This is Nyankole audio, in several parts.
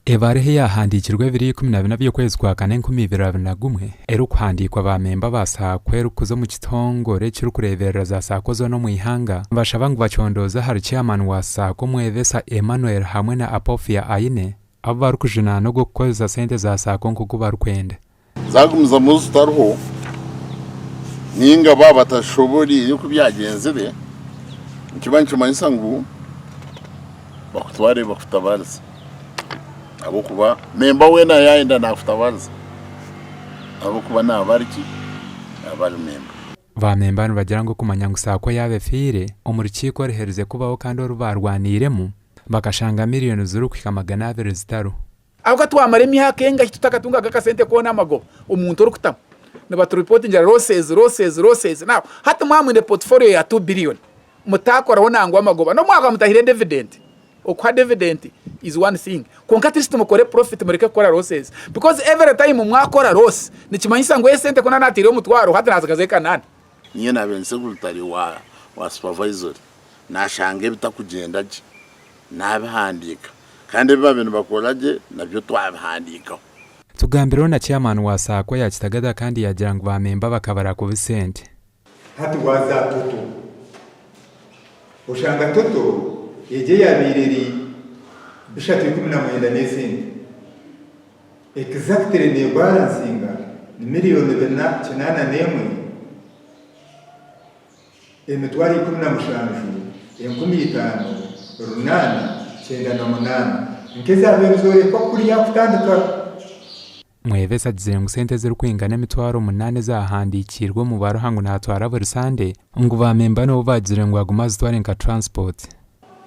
Ebaruha eyahandiikirwe ebiro 14 by'okwezi kwa kana 2021 erikuhandiikwa ba memba ba SACCO erikuza omu kitongore ekirikureeberera za SACCO zoona omu ihanga nibashaba ngu bacondooze ahari chairman wa SACCO Mwebesa Emmanuel hamwe na Apophia Aine abu barikujunaana ogw'okukozesa sente za SACCO nk'oku barikwenda. Zaagumizamu zitariho nainga baaba batashoboreire oku byagyenzire, nikiba nikimanyisa ngu bakutware bakutabaarize ahabw'okuba memba weena yaayenda naakutabaariza ahabw'okuba naaba ari ki? Naaba ari memba. Baamemba nibagira ngu okumanya ngu SACCO yaaba efiire, omu rukiiko oruherize kubaho kandi oru baarwaniiremu, bakashanga miriyoni zirikuhika 200 zitariho. Ahabw'okuba twamara emyaka engahi tutakatungaga akasente koona amagoba omuntu orikutamu nibaturipotingira losses losses losses now hati mwaba mwine portfolio ya 2 billion mutakoraho nangwa amagoba n'obu mwakuba mutahire dividend okuha dividend is one thing kwonka at least mukore profit mureke kukora losses because every time mwakora loss nikimanyisa ngu esente ku naaba nateireho omutwaro hati natsigaza ekanani. Nyowe naabaire ndi secretary wa supervisory naashanga ebitakugyenda gye naabihandiika kandi ebi baabaire nibakora gye nabyo twabihandiikaho. Tugambireho na chairman wa Sacco ya Kitagata kandi yagira ngu ba memba bakabara kubi sente. Hati waaza Toto, oshanga Toto egyo eyaabaire eri 319 n'esente, exactly neebaransinga ni miriyoni bina kinaana n'emwe 175,898 nk'ezaabaire nizorekwa kuriya kutandika. Mwebesa agizire ngu sente ezirikwingana 8,000 ezahandikiirwe omu baruha ngu natwara buri Sande ngu ba memba nibo bagizire ngu agume azitware nka transport.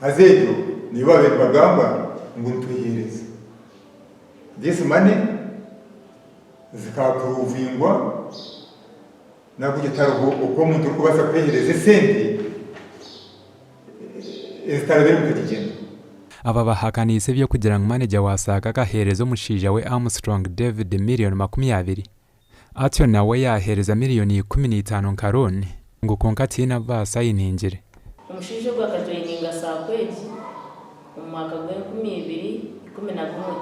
Haza egyo niyo baabaire nibagamba ngu nitweheereza. This money zikaapuruvingwa. Nahabwekyo tihariho oku omuntu orikubaasa kweheereza esente ezitarabire omu kagigyendo. Aba bahakaniise eby'okugira ngu maneja wa Saaka akaheereza omushaija we Armstrong David miriyoni 20 atyo nawe yaaheereza miriyoni 15 nka looni ngu kwonka tihaine abu baasayiningire. Omushaija ogu akajoyininga Saako egi omu mwaka gw'e 2011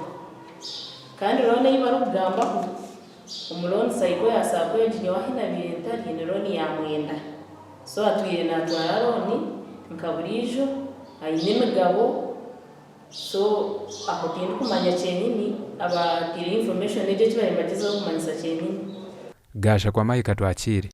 kandi looni ei barikugambaho Omu loan cycle ya sacco egi nyowe ahi nabaire ntari ni loan ya mwenda so atwire natwara loan nka buriijo aine emigabo so aho tindikumanya kyenyini abateireho information egi eki bariyo nibagyezaho kumanyisa kyenyini. Gaasha kwa Mahika Twakiire.